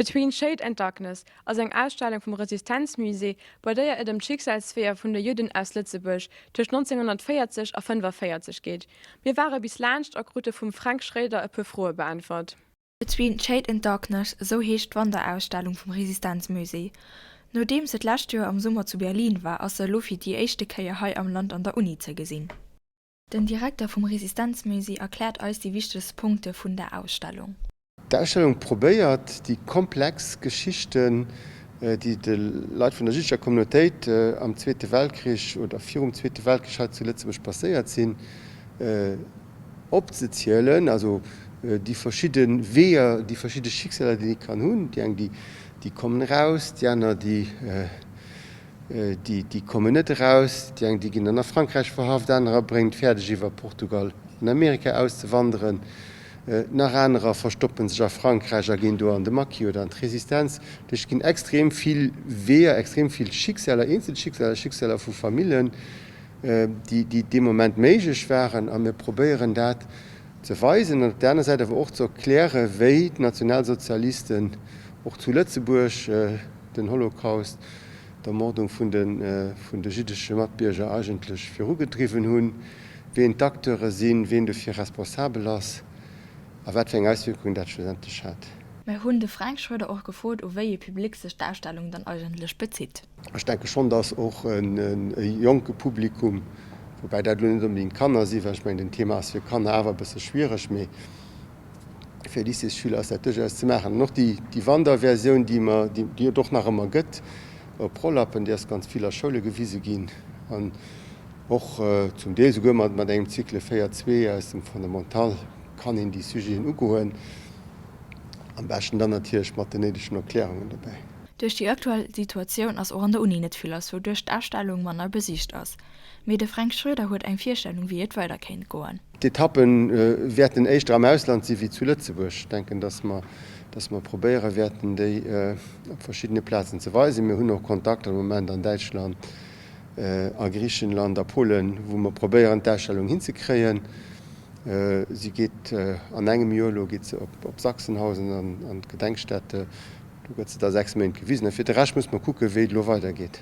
Between Shade and Darkness ass eng Ausstellung vum Resistenzmusée, bei déier et ëm d'Schicksalsweeër vun de Judden aus Lëtzebuerg tëscht 1940 a 45 geet. Mir ware bis laanscht a krute vum Fränk Schroeder e puer Froe beäntwert. Between Shade and Darkness, esou heescht d'Wanderausstellung vum Resistenzmusée. Nodeem se d'lescht Joer am Summer zu Berlin war, ass se elo fir déi éischte Kéier hei am Land an der Uni ze gesinn. Den Direkter vum Resistenzmusée erkläert eis déi wichtegst Punkte vun der Ausstellung. D'Ausstellung probéiert, déi komplex Geschichten, déi de Leit vun der jiddescher Communautéit am Zweete Weltkrich oder virum Zweete Weltkrich hei zu Lëtzebuerg passéiert sinn, opzezielen, also déi verschidde Weeër, déi verschidde Schicksaler, déi ee kann hunn. Déi eng, déi kommen eraus, déi aner, déi Déi kommen net eraus. Déi eng, déi ginn dann a Frankräich verhaft, anerer bréngen et fäerdeg iwwer Portugal an Amerika auszewanderen, nach anerer verstoppen sech a Frankräich a ginn do an de Maquis oder an d'Resistenz. Dat heescht, et ginn extrem vill Weeër, extrem vill Schicksaler, Eenzelschicksaler, Schicksaler vu Famillen, déi dee Moment méiglech waren. A mir probéieren dat ze weisen an op där aner Säit awer och ze erklären, wéi d'Nationalsozialisten och zu Lëtzebuerg den Holocaust, d'Ermordung vun de vun de jiddesche Matbierger eigentlech virugedriwwen hunn, ween d'Acteure sinn, ween dofir responsabel ass a wat fir eng Auswierkungen dat schlussendlech hat. Mir hunn de Fränk Schroeder och gefrot, u wéi ee Public sech d'Ausstellung dann eigentlech bezitt. Ech denke schonn, datt och e jonke Publikum, woubäi dat elo net onbedéngt Kanner sinn, well ech mengen, den Thema ass fir Kanner awer e bësse schwiereg, mee Fir Lycéesschüler ass dat duerchaus ze maachen. An och déi Wanderversioun, déi mer, déi et och nach ëmmer gëtt op Rollappen, déi ass ganz vill a Schoule gewise ginn an och zum Deel souguer mat mat engem Cycle 4, 2 aus dem Fondamental kann een déi Sujeten ugoen. Am beschten dann natierlech mat den néidegen Erklärungen dobäi. Duerch déi aktuell Situatioun ass och an der Uni net vill lass, wouduerch d'Ausstellung manner besicht ass. Mee de Fränk Schroeder huet eng Virstellung, wéi et weider kéint goen. D'Etappe wäerten éischter am Ausland si wéi zu Lëtzebuerg. Ech denken, dass mer, dass mer probéiere wäerten, déi op verschiddene Plazen ze weisen. Mir hunn och Kontakter am Moment an Däitschland, a Griichenland, a Polen, wou mer probéieren, d'Ausstellung hinzekréien. Si geet an engem Joer elo geet se op Sachsenhausen an d'Gedenkstätte. Do gëtt se da 6 Méint gewisen. A fir de Rescht muss mer kucken, wéi et elo weidergeet.